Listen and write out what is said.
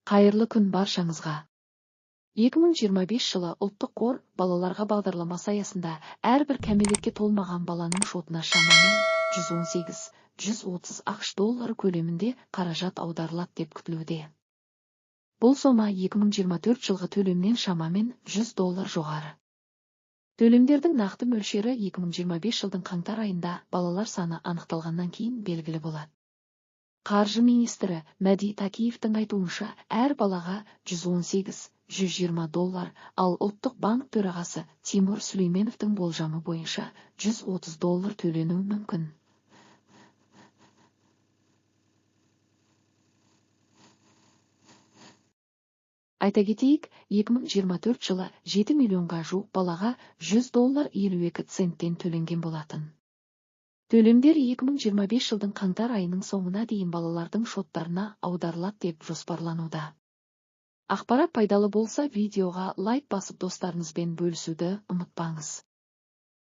Қайырлы күн баршаңызға! 2025 жылы Ұлттық қор балаларға бағдарламасы аясында әрбір кәмелетке толмаған баланың шотына шамамен 118-130 АҚШ доллары көлемінде қаражат аударылады деп күтілуде. Бұл сома 2024 жылғы төлемнен шамамен 100 доллар жоғары. Төлемдердің нақты мөлшері 2025 жылдың қаңтар айында балалар саны анықталғаннан кейін белгілі болады. Қаржы министрі Мәди Такиевтің айтуынша, әр балаға 118-120 доллар, ал Ұлттық банк төрағасы Тимур Сүлейменовтің болжамы бойынша 130 доллар төленуі мүмкін. Айта кетейік, 2024 жылы 7 миллионға жуық балаға 100 доллар 52 центтен төленген болатын. Төлемдер 2025 жылдың қаңтар айының соңына дейін балалардың шоттарына аударылады деп жоспарлануда. Ақпарат пайдалы болса, видеоға лайк басып, достарыңызбен бөлісуді ұмытпаңыз.